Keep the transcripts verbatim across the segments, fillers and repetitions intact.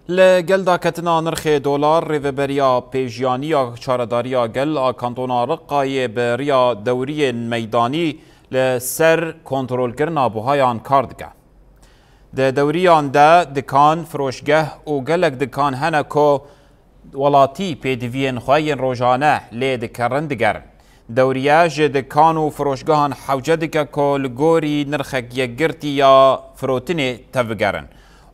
Li gel daketina nirxê dolar, Rêveberiya Pêjiyaniya Çaredariya Gel a Kantona Riqayê bi riya dewriyên meydanî li ser kontrolkirina buhayan kar dike. Di dewriyan de dikan, firoşgeh û gelek dikan hene ku welatî pêdiviyên xwe yên rojane lê dikerin digerin. Dewriye ji dikan û firoşgehan hewce dike ku li gorî nirxek yekgirtî ya firotinê tevbigerin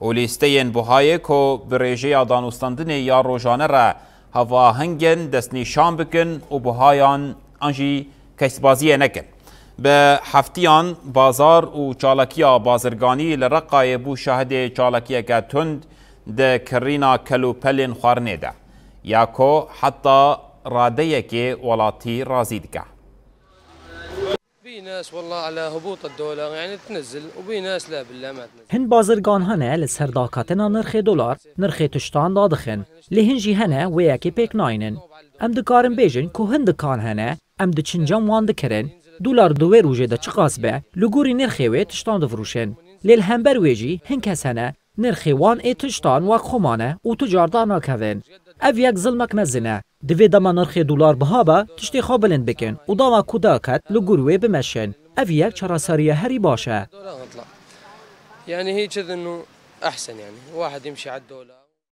û lîsteyên buhayê ku bi rêjeya danûstandinê ya rojane re hevaheng in destnîşan bikin û buhayan an jî kesbaziyê nekin. Bi heftiyan bazar û çalakiya bazirganî li Reqayê bû şahidê çalakiyeke tund di kirîna kelûpelên xwarinê de, ya ku heta radeyekê welatî razî dike. في ناس والله على هبوط الدولار يعني تنزل، وفي ناس لا بالله ما تنزل. Hin bazirgan hene li ser daketina nirxê dolar nirxê tiştan dadixin. Lê hin jî hene wê yekê pêk naynin. Em dikarin bêjin ku hin dikan hene, em diçin cem wan dikirin, dolar di wê rojê de çiqas be, li gorî nirxê wê tiştan difiroşin. Lê li hember wê jî hin kes hene, nirxê wan ê tiştan wek xwe mane û tu car danakevin. Ev yek zilmek mezin e. Divê dema nirxê dolar biha be, tiştê xwe bilind bikin û dema ku daket li gor wê bimeşin. Ev yek çareseriya herî baş e. الدولار نطلع. يعني هي كذا انه احسن، يعني واحد يمشي على الدولار.